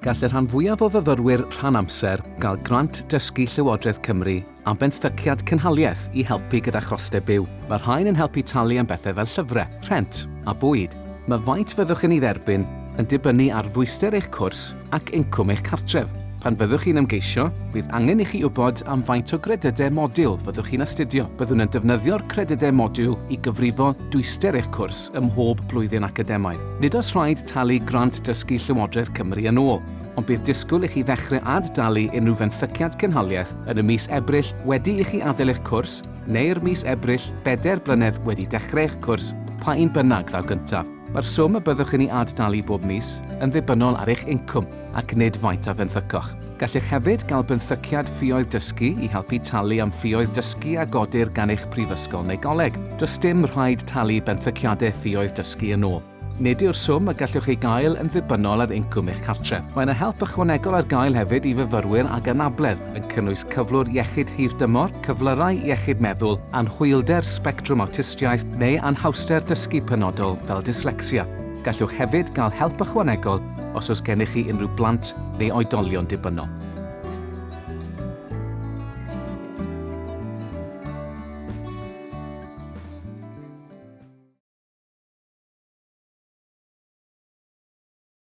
Gall y rhan fwyaf o fyfyrwyr rhan-amser gael Grant Dysgu Llywodraeth Cymru am benthyciad cynhaliaeth i helpu gyda chostau byw. Mae'r rhain yn helpu talu am bethau fel llyfrau, rhent a bwyd. Mae faint fyddwch yn ei dderbyn yn dibynnu ar ddwyster eich cwrs ac incwm eich cartref. Pan fyddwch chi'n ymgeisio, bydd angen i chi wybod am faint o gredydau modiwl fyddwch chi'n astudio. Byddwn yn defnyddio'r credydau modiwl i gyfrifo dwyster eich cwrs ym mhob blwyddyn academaidd. Nid oes rhaid talu Grant Dysgu Llywodraeth Cymru yn ôl, ond bydd disgwyl i chi ddechrau ad-dalu unrhyw fenthyciad cynhaliaeth yn y mis Ebrill wedi i chi adael eich cwrs, neu'r mis Ebrill bedair blynedd wedi dechrau eich cwrs, pa un bynnag ddaw gyntaf. Mae'r swm y byddwch yn ei ad-dalu bob mis yn ddibynnol ar eich incwm ac nid faint a fenthycoch. Gallech hefyd gael benthyciad ffioedd dysgu i helpu talu am ffioedd dysgu a godir gan eich prifysgol neu goleg. Does dim rhaid talu benthyciadau ffioedd dysgu yn ôl. Nid yw'r swm y gallwch ei gael yn ddibynnol ar incwm eich cartref. Mae yna help ychwanegol ar gael hefyd i fyfyrwyr ag anabledd, yn cynnwys cyflwr iechyd hirdymor, cyflyrau iechyd meddwl, anhwylder sbectrwm awtistiaeth neu anhawster dysgu penodol fel dyslecsia. Gallwch hefyd gael help ychwanegol os oes gennych chi unrhyw blant neu oedolion dibynnol.